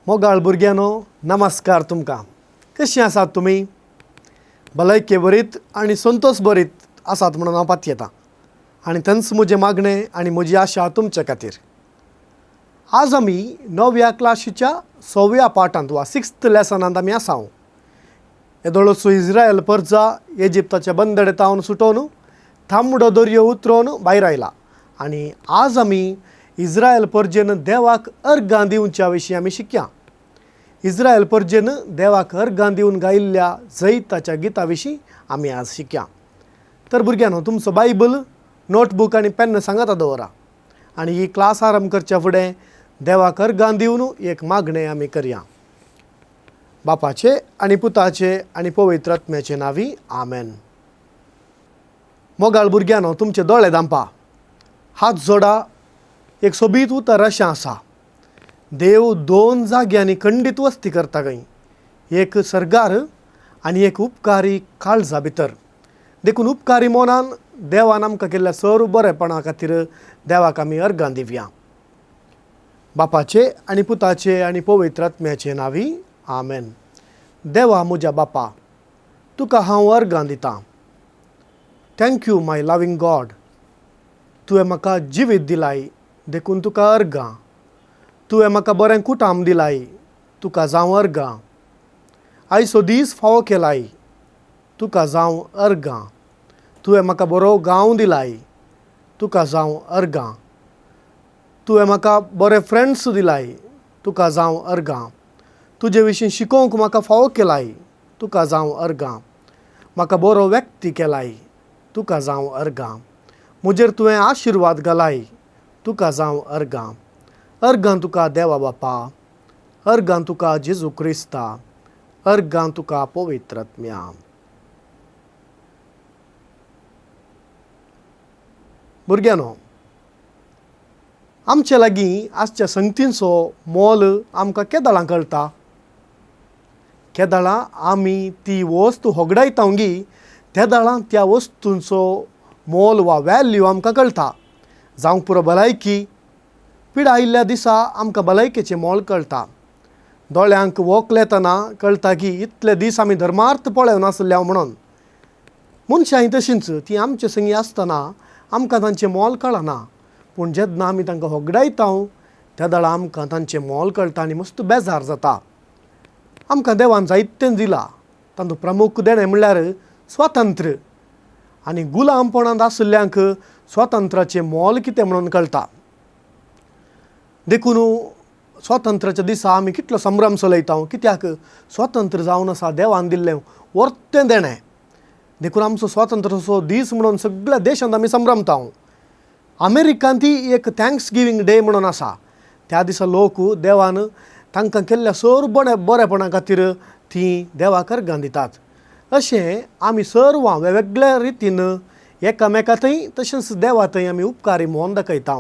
मोगाळ भुरग्यांनो, नमस्कार तुमकां. कशीं आसात तुमी? भलायके बरीत आनी संतोश बरीत आसात म्हणून हांव पातयेतां आनी थंयच म्हजें मागणें आनी म्हजी आशा तुमचे खातीर. आज आमी णव्या क्लाशीच्या सव्या पाठांत वा सिक्स्थ लेसनांत आमी आसा. येदोळचो इस्रायल परजा इजिप्ताच्या बंदडेतावन सुटोवन तांबडो दर्यो उतरोवन भायर आयला आनी आज आमी इस्रायल परजेन देवाक अर्गां दिवच्या विशीं आमी शिकया. इस्रायल परजेन देवाक अर्गां दिवन गायिल्ल्या जैताच्या गिता विशीं आमी आज शिकया. तर भुरग्यांनो, तुमचो बायबल, नोटबूक आनी पेन्न सांगाता दवरा आनी ही क्लास आरंभ करच्या फुडें देवाक अर्गां दिवन एक मागणें आमी करया. बापाचे आनी पुताचे आनी पवित्र आत्म्याचे नांवी, आमेन. मोगाळ भुरग्यांनो, तुमचे दोळे धांपा, हात जोडा. एक सोबीत उतर अशें आसा, देव दोन जाग्यांनी खंडीत वस्ती करता खंय, एक सर्गार आनी एक उपकारी काळजा भितर. देखून उपकारी मनान देवान आमकां केल्ल्या सर्व बरेपणा खातीर देवाक आमी अर्गां दिवया. बापाचे आनी पुताचे आनी पवित्र आत्म्याचे नांवी, आमेन. देवा म्हज्या बापा, तुका हांव अर्गां दितां. Thank you, my loving God. तुवें म्हाका जिवीत दिलाय देखून तुका अर्गां. तुवें म्हाका बरें कुटाम दिलाय, तुका जावं अर्गां. आयचो दीस फावो केलाय, तुका जावं अर्गां. तुवें म्हाका बरो गांव दिलाय, तुका जावं अर्गां. तुवें म्हाका बरे फ्रेंड्स दिलाय, तुका जावं अर्गां. तुजे विशीं शिकोवंक म्हाका फावो केलाय, तुका जावं अर्गां. म्हाका बरो व्यक्ती केलाय, तुका जावं अर्गां. म्हजेर तुवें आशिर्वाद घालाय, तुका जावं अर्गां. अर्गां तुका देवा बापा, अर्गां तुका जेजू क्रिस्ता, अर्गां तुका पवित्र आत्म्या. भुरग्यांनो, आमचे लागीं आसच्या संगतींचो मोल आमकां केदळां कळटा? केदळां आमी ती वस्त होगडायता गी तेदळां त्या वस्तूंचो मोल वा वॅल्यू आमकां कळटा. जावंक पुरो भलायकी. पिडा आयिल्ल्या दिसा आमकां भलायकेचें मोल कळटा. दोळ्यांक वोकल येतना कळटा की इतले दीस आमी धर्मार्थ पळोवं नासले म्हणून. मनशांय तशींच, ती आमचे संगी आसतना आमकां तांचें मोल कळना, पूण जेन्ना आमी तांकां होगडायता त्या वेळार आमकां तांचें मोल कळटा आनी मस्त बेजार जाता. आमकां देवान जायतें दिलां, तातूंत प्रमुख देणें म्हणल्यार स्वातंत्र्य. आनी गुलामपणांत आशिल्ल्यांक स्वातंत्र्याचें मोल कितें म्हणून कळटा. देखून स्वातंत्र्याच्या दिसा आमी कितलो संभ्रम चलयता. कित्याक? स्वातंत्र्य जावन आसा देवान दिल्लें वर्तें देणें. देखून आमचो स्वातंत्र्याचो दीस म्हणून सगळ्या देशांत आमी संभ्रमता. अमेरिकांतय एक thanks giving day म्हणून आसा. त्या दिसा लोक देवान तांकां केल्ल्या सर्व बरेपणा खातीर ती देवाक अर्गां दितात. अशें आमी सर्वां वेगवेगळ्या रितीन एकामेका थंय तशेंच देवा थंय आमी उपकारी म्हणून दाखयता.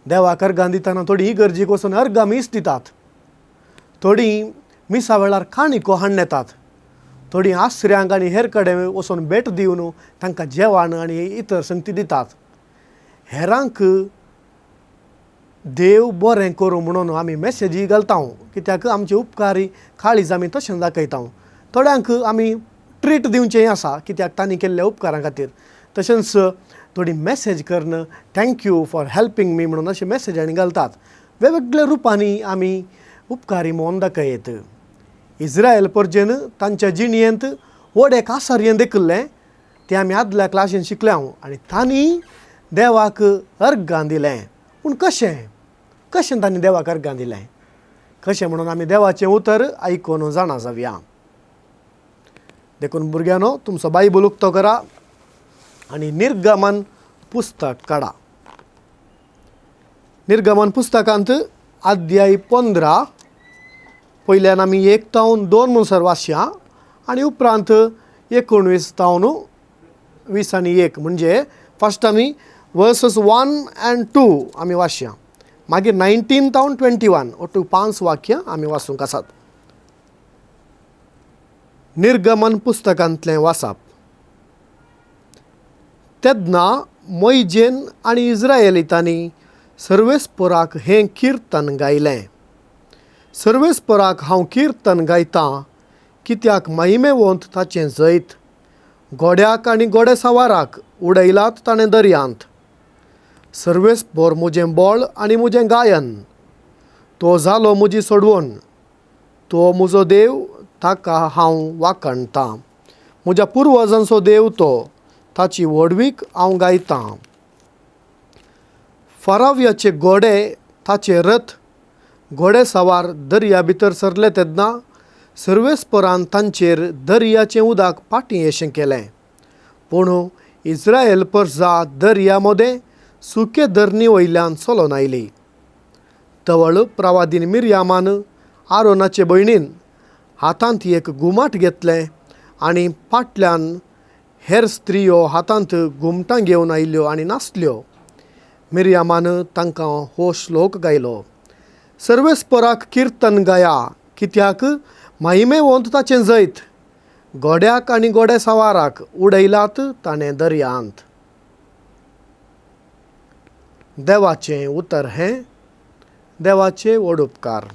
देवाक अर्गां दितना थोडीं इगर्जीक वचून अर्गां मीस दितात, थोडीं मिसा वेळार काणिको हाडून येतात, थोडीं आसऱ्यांक आनी हेर कडेन वचून भेट दिवन तांकां जेवण आनी इतर संगती दितात. हेरांक देव बरें करूं म्हणून आमी मॅसेजी घालता, कित्याक आमचे उपकारी काळीज आमी तशें दाखयता. थोड्यांक आमी ट्रीट दिवचेंय आसा, कित्याक तांणी केल्ल्या उपकारां खातीर. तशेंच थोडी मॅसेज करून thank you for helping me म्हणून अशें मॅसेज आनी घालतात. वेगवेगळ्या रुपांनी आमी उपकारी म्हणून दाखयत. इस्रायल परजेन तांच्या जिणयेंत व्हड एक आसर्य देखिल्लें, तें आमी आदल्या क्लासीन शिकल्या आनी तांणी देवाक अर्गां दिलें. पूण कशें कशें तांणी देवाक अर्गां दिलें, कशें म्हणून आमी देवाचें उतर आयकून जाणा जावया. देखून भुरग्यांनो, तुमचो बायबल उक्तो करा आनी निर्गमन पुस्तक काडा. निर्गमन पुस्तकांत अध्याय 15, पयल्यान आमी 1 तावन 2 म्हणसर वाचया आनी उपरांत 19 तावन 20 आनी 1, म्हणजे फर्स्ट आमी वर्सस 1 आनी 2 आमी वाचया, मागीर 19 तावन 21, ಒಟ್ಟು 5 वाक्यां आमी वाचूंक आसात. निर्गमन पुस्तकांतलें वाचप. तेन्ना मोयजेन आनी इस्रायलितांनी सर्वेस्पोराक हें किर्तन गायलें. सर्वेस्पराक हांव किर्तन गायतां, कित्याक महिमेवंत ताचें जैत. घोड्याक आनी घोडे सवाराक उडयलात ताणें दर्यांत. सर्वेस्पर म्हजें बळ आनी म्हजें गायन, तो जालो म्हजी सोडवण. तो म्हजो देव, ताका हांव वाखणतां. म्हज्या पुर्वजांचो देव तो, ताची व्हडवीक हांव गायतां. फाराव्याचे घोडे, ताचे रथ, घोडे सवार दर्या भितर सरले तेन्ना सर्वेस्परान तांचेर दर्याचें उदक फाटीं येशें केलें. पूण इस्रायल परजा दर्या मदें सुके धरणी वयल्यान चलोन आयली. तवळ प्रवादीन मिरयामान आरोनाचे भयणीन हातांत एक घुमट घेतलें आनी फाटल्यान हेर स्त्रियो हातांत घुमटां घेवन आयल्यो आनी नाचल्यो. मिरयामान तांकां हो श्लोक गायलो. सर्वेस्पराक किर्तन गाया, कित्याक महिमेवंत ताचें जैत. घोड्याक आनी घोडे सवाराक उडयलात ताणें दर्यांत. देवाचें उतर हें. देवाचे व्हड उपकार.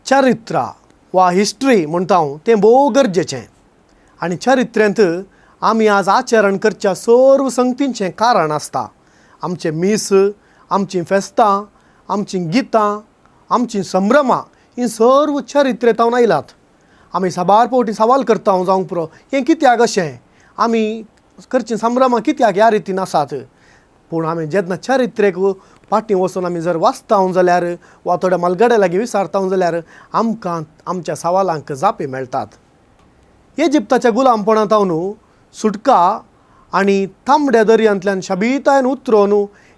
चरित्र वा हिस्ट्री म्हणटा हांव तें भोव गरजेचें. आनी चरित्रेंत आमी आज आचरण करच्या सर्व संगतींचें कारण आसता. आमचें मीस, आमचीं फेस्तां, आमचीं गितां, आमचीं संभ्रमां हीं सर्व चरित्रेंत आयलात. आमी साबार फावटी सवाल करता जावंक पुरो, हें कित्याक अशें, आमी करचीं संभ्रमां कित्याक ह्या रितीन आसात. पूण आमी जेन्ना चरित्रेक फाटीं वचून आमी जर वाचता जाल्यार वा थोड्या म्हालगड्या लागीं विचारता जाल्यार आमकां आमच्या सवालांक जापी मेळटात. इजिप्ताच्या गुलामपणांत सुटका आनी तांबड्या दर्यांतल्यान शाबीतायन उतरोवन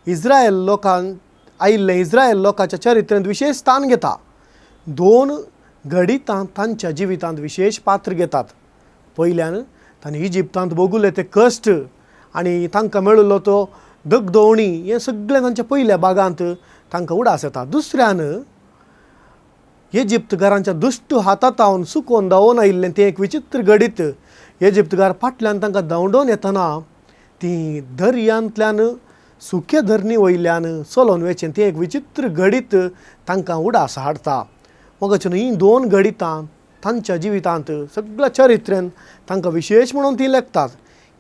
इस्रायल लोकांक आयिल्लें इस्रायल लोकांच्या चरित्रेंत विशेश स्थान घेता. दोन घडितां तांच्या जिवितांत विशेश पात्र घेतात. पयल्यान तांणी इजिप्तांत भोगुले ते कश्ट आनी तांकां मेळिल्लो तो दगदोवणी हें सगळें तांच्या पयल्या भागांत तांकां उडास येता. दुसऱ्यान इजिप्तकारांच्या दुश्ट हातांत सुकोवन धांवोवन आयिल्लें तें एक विचित्र घडीत. इजिप्तकार फाटल्यान तांकां धांवडोवन येतना ती दर्यांतल्यान सुके धरणी वयल्यान चलोवन वचें तें एक विचित्र घडीत तांकां उडास हाडटा. मगच हीं दोन घडितां तांच्या जिवितांत सगळ्या चरित्रेन तांकां विशेश म्हणून ती लेखतात.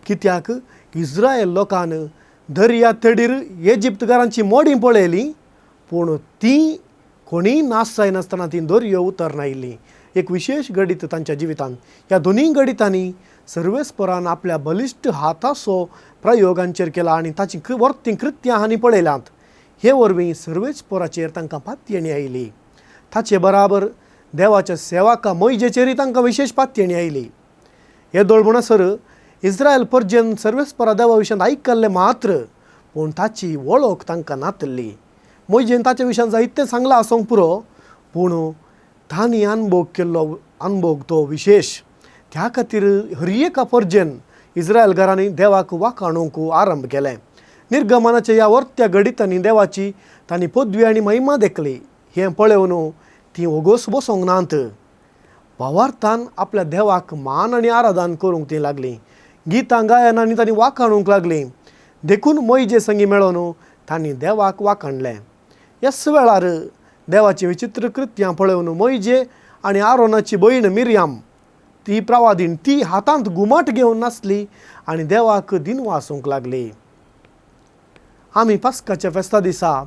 कित्याक इस्रायल लोकान दर्या तडीर इजिप्तकारांची मोडीं पळयलीं, पूण तीं कोणीय नाश जायनासतना तीं दर्यो उतरनायिल्लीं. एक विशेश घडीत तांच्या जिवितांत. ह्या दोनूय घडितांनी सर्वेस्परान आपल्या बलिश्ट हाताचो प्रयोगांचेर केला आनी ताचीं वर्तीं कृत्यां हांणी पळयल्यांत. हे वरवीं सर्वेस्पराचेर तांकां पातयेणी आयली. ताचे बराबर देवाच्या सेवाका मोयजेचेरय तांकां विशेश पातयेणी आयली. हे दोळ म्हणसर इस्रायल परजेन सर्वेस्परा देवा विशयांत आयकल्लें मात्र, पूण ताची वळख तांकां नातली. मोयजेन ताच्या विशयान जायतें सांगलां आसूंक पुरो, पूण तांणी अनभोग केल्लो अनभोग तो विशेश. त्या खातीर हर एका परजेन इस्रायल घरांनी देवाक वाखाणूंक आरंभ केलें. निर्गमनाच्या ह्या वर्त्या घडितांनी देवाची तांणी पदवी आनी महिमा देखली. हें पळोवन तीं ओगोस बसोंक नात, भावार्थान आपल्या देवाक मान आनी आराधन करूंक तीं लागलीं. गितां गायनांनी तांणी वाखाणूंक लागलीं. देखून मोयजे संगी मेळोन तांणी देवाक वाखाणलें. ह्याच वेळार देवाचीं विचित्र कृत्यां पळोवन मोयजे आनी आरोनाची भयण मिरयाम ती प्रवादीण ती हातांत घुमट घेवन नाचली आनी देवाक दिनवासूंक लागली. आमी पास्काच्या फेस्ता दिसा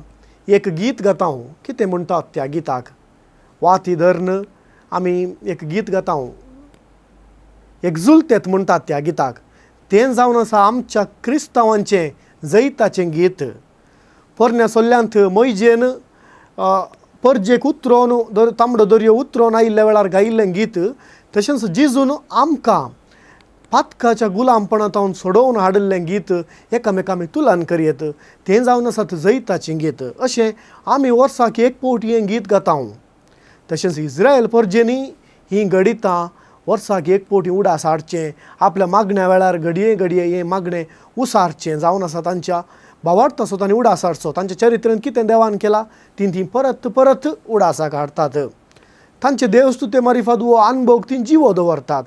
एक गीत गाता. कितें म्हणटात त्या गिताक? वाती धरून आमी एक गीत गाता, एक्जुलतेत म्हणटात त्या गिताक. तें जावन आसा आमच्या क्रिस्तांवांचें जैताचें गीत. पोरण्या सोल्ल्यांत मोयजेन परजेक उतरोवन तांबडो दर्यो उतरोवन आयिल्ल्या वेळार गायिल्लें गीत. तशेंच जिजून आमकां पातकाच्या गुलामपणांत सोडोवन हाडिल्लें गीत एकामेका आमी तुलन करयत. तें जावन आसात जैताचें गीत. अशें आमी वर्साक एक फावट हें गीत गाता. तशेंच इस्रायल परजेनी हीं घडितां वर्साक एक फावटी उडास हाडचें, आपल्या मागण्या वेळार घडये घडये हें मागणें उसारचें जावन आसा तांच्या भावार्थाचो तांणी उडास हाडचो. तांच्या चरित्रेंत कितें देवान केलां तीं तीं परत परत उडासाक हाडटात. तांचे देवस्तुते मारिफाद हो अनभोग तीं जिवो दवरतात.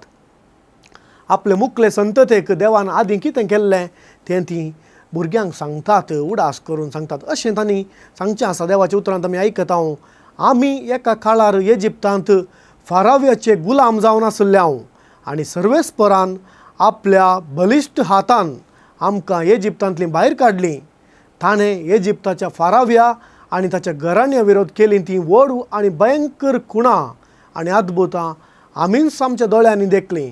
आपले मुखले संततेक देवान आदीं कितें केल्लें तें तीं भुरग्यांक सांगतात, उडास करून सांगतात. अशें तांणी सांगचें आसा. देवाच्या उतरांत आमी आयकता, आमी एका काळार इजिप्तांत फाराव्याचे गुलाम जावन आशिल्ले हांव आनी सर्वेस्परान आपल्या बलिश्ट हातान आमकां इजिप्तांतलीं भायर काडलीं. ताणें इजिप्ताच्या फाराव्या आनी ताच्या घराण्या विरोध केलीं तीं व्हड आनी भयंकर खुणां आनी अद्भुतां आमीच आमच्या दोळ्यांनी देखलीं.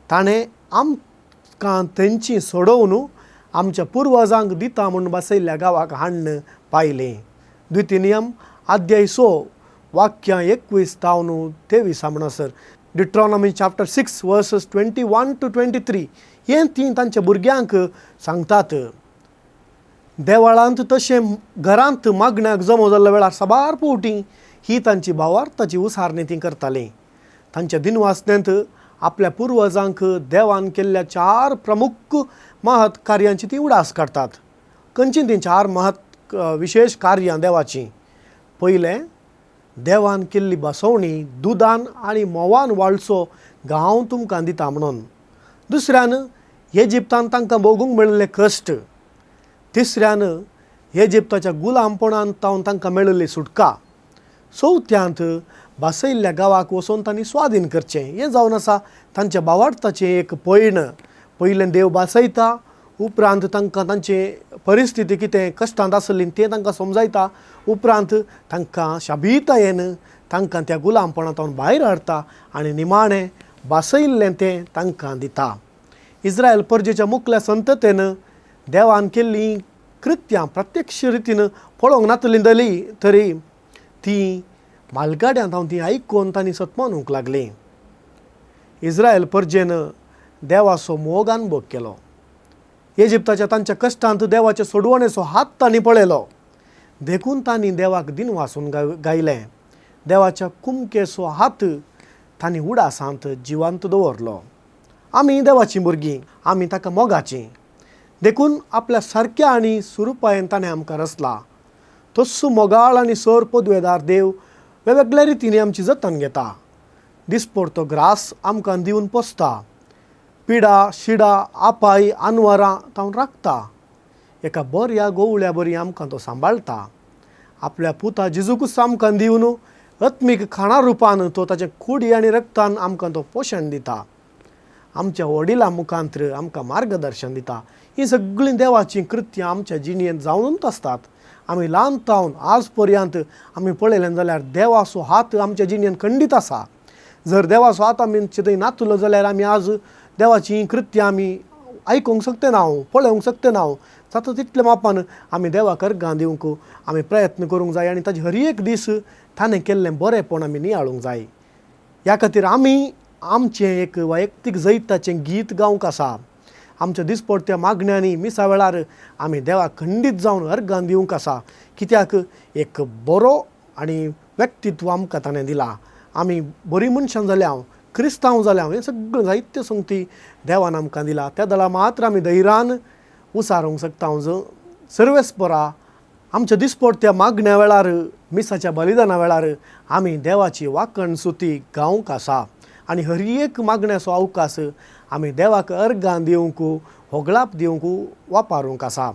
ताणें आमकां तेंची सोडोवन आमच्या पुर्वजांक दिता म्हूण बसयल्ल्या गांवाक हाडून पायलें. द्वितीय नियम अध्याय 6 वाक्यां 21 तावन 23 म्हणसर, Deuteronomy chapter 6 verses 21 to 23 हें तीं तांच्या भुरग्यांक सांगतात. देवळांत तशें घरांत मागण्याक जमो जाल्ल्या वेळार साबार फावटी ही तांची भावार्थाची उसारणी ती करतालीं. तांच्या दिनवासनेंत आपल्या पुर्वजांक देवान केल्ल्या 4 प्रमुख महत् कार्यांची ती उडास काडटात. खंयचीं तीं 4 महत् विशेश कार्यां देवाचीं? पयलें, देवान केल्ली बसवणी दुदान आनी म्होंवान वाळचो गांव तुमकां दिता म्हणून. दुसऱ्यान, इजिप्तान तांकां भोगूंक मेळिल्ले कश्ट. तिसऱ्यान, इजिप्ताच्या गुलामपणान तावन तांकां मेळिल्ली सुटका. चवथ्यांत, बसयल्ल्या गांवाक वचून तांणी स्वाधीन करचें. हें जावन आसा तांच्या भावार्थाचें एक पयण. पयलें देव भासयता, उपरांत तांकां तांची परिस्थिती कितें कश्टांत आसली तें तांकां समजायता, उपरांत तांकां शाबीतायेन तांकां त्या गुलामपणांत भायर हाडटा आनी निमाणें भासयल्लें तें तांकां दिता. इस्रायल परजेच्या मुखल्या संततेन देवान केल्लीं कृत्यां प्रत्यक्ष रितीन पळोवंक नातलीं जाली तरी तीं म्हालगाड्यांत हांव तीं आयकून तांणी सतमानूंक लागलीं. इस्रायल परजेन देवाचो मोग अनुभव केलो. इजिप्ताच्या तांच्या कश्टांत देवाचे सोडवणेचो हात तांणी पळयलो, देखून तांणी देवाक दिनवासून गायलें. देवाच्या कुमकेचो हात तांणी उडासांत जिवांत दवरलो. आमी देवाचीं भुरगीं, आमी ताका मोगाचीं, देखून आपल्या सारक्या आनी सुरुपायेन ताणें आमकां रचला. तस्सो मोगाळ आनी सर पदवेदार देव वेगवेगळ्या रितींनी आमची जतन घेता. दिसपडतो ग्रास आमकां दिवन पोसता, पिडा शिडा आपाय आनवरां तावन राखता. एका बऱ्या गोवळ्या बरी आमकां तो सांबाळटा. आपल्या पुता जेजूकूच आमकां दिवन आत्मीक खाणा रुपान तो ताच्या कुडी आनी रक्तान आमकां तो पोशण दिता. आमच्या वडिलां मुखांत्र आमकां मार्गदर्शन दिता. हीं सगळीं देवाचीं कृत्यां आमच्या जिणेंत जावनूच आसतात. आमी ल्हान तावन आज पर्यंत आमी पळयलें जाल्यार देवाचो हात आमच्या जिणेंत खंडीत आसा. जर देवाचो हात आमी थंय नातलो जाल्यार आमी आज देवाचीं कृत्यां आमी आयकूंक शकते ना, पळोवंक शकते ना. जाता तितले मापान आमी देवाक अर्गां दिवंक आमी प्रयत्न करूंक जाय आनी ताजे हर एक दीस ताणें केल्लें बरेंपण आमी नियाळूंक जाय. ह्या खातीर आमी आमचें एक वैयक्तीक जैताचें गीत गावंक आसा. आमच्या दिसपडत्या मागण्यांनी मिसा वेळार आमी देवाक खंडीत जावन अर्गां दिवंक आसा. कित्याक एक बरो आनी व्यक्तित्व आमकां ताणें दिलां. आमी बरीं मनशां जाल्या, क्रिस्तांव जाल्या, हें सगळें जायते संगती देवान आमकां दिला. त्या दला मात्र आमी धैर्यान उसारूंक शकता. सर्वेस्परा आमच्या दिसपडत्या मागण्या वेळार, मिसाच्या बलिदाना वेळार आमी देवाची वाकण सुती गावंक आसा. आनी हर एक मागण्याचो अवकाश आमी देवाक अर्गां दिवंक, होगळाप दिवंक वापरूंक आसा.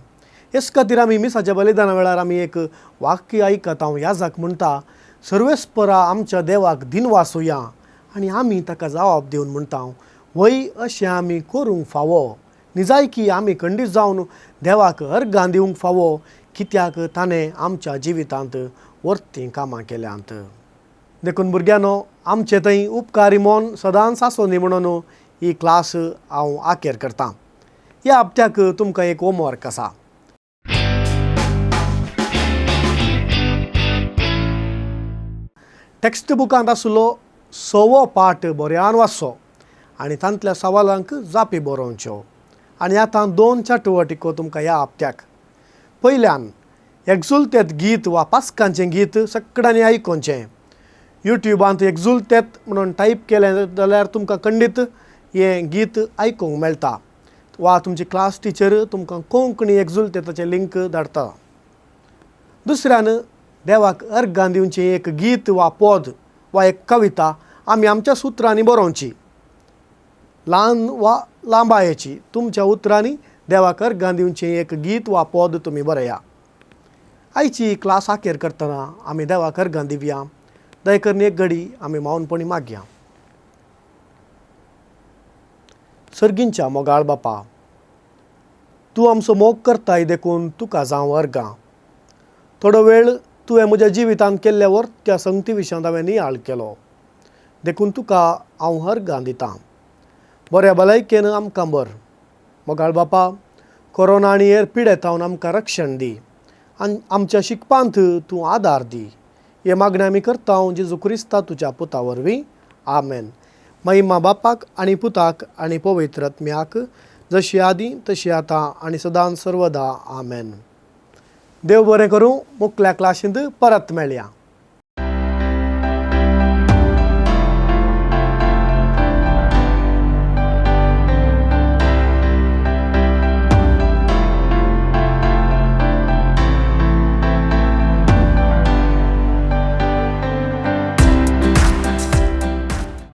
हेच खातीर आमी मिसाच्या बलिदाना वेळार आमी एक वाक्य आयकता. हांव याजक म्हणटा, सर्वेस्परा आमच्या देवाक दिनवासुया. आनी आमी ताका जवाब दिवन म्हणटा, वय अशें आमी करूंक फावो. निजायकी आमी खंडीत जावन देवाक अर्गां दिवंक फावो, कित्याक ताणें आमच्या जिवितांत वर्तीं कामां केल्यांत. देखून भुरग्यांनो, आमचे थंय उपकारी मन सदांच आसूं म्हणून ही क्लास हांव आखेर करतां. ह्या हप्त्याक तुमकां एक होमवर्क आसा. टॅक्स्ट बुकांत आसलो सवो पाठ बऱ्यान वाचचो आनी तांतल्या सवालांक जापी बरोवच्यो. आनी आतां दोन चटवटिको तुमकां ह्या हप्त्याक. पयल्यान एक्जुलतेत गीत वा पास्कांचें गीत सगळ्यांनी आयकोचें. युट्युबांत एक्जुलतेत म्हणून टायप केलें जाल्यार तुमकां खंडीत हें गीत आयकूंक मेळटा, वा तुमची क्लास टिचर तुमकां कोंकणी एक्जुलतेताचें लिंक धाडटा. दुसऱ्यान देवाक अर्गां दिवचें एक गीत वा पद वा एक कविता आमी आमच्या सुत्रांनी बरोवची, ल्हान वा लांबायेची. तुमच्या उतरांनी देवाक अर्गां दिवचें एक गीत वा पद तुमी बरया. आयची क्लास आखेर करतना आमी देवाक अर्गां दिवया. दयकरून एक घडी आमी मावनपणी मागया. सर्गींच्या मोगाळ बापा, तूं आमचो मोग करताय देखून तुका जावं अर्गां. थोडो वेळ तुवें म्हज्या जिवितांत केल्ल्या वर्त्या संगती विशयांत हांवें नियाळ केलो, देखून तुका हांव अर्गां दितां. बऱ्या भलायकेन आमकां बर. मोगाळ बापा, कोरोना आनी हेर पिडेतावन आमकां रक्षण दी आनी आमच्या शिकपांत तूं आदार दी. हे मागणें आमी करता जेजू क्रिस्ता तुज्या पुता वरवीं, आमेन. महिमा बापाक आनी पुताक आनी पवित्र आत्म्याक, जशी आदी तशी आतां आनी सदां सर्वदा, आमेन. देव बरें करूं. मुखल्या क्लासींत परत मेळया.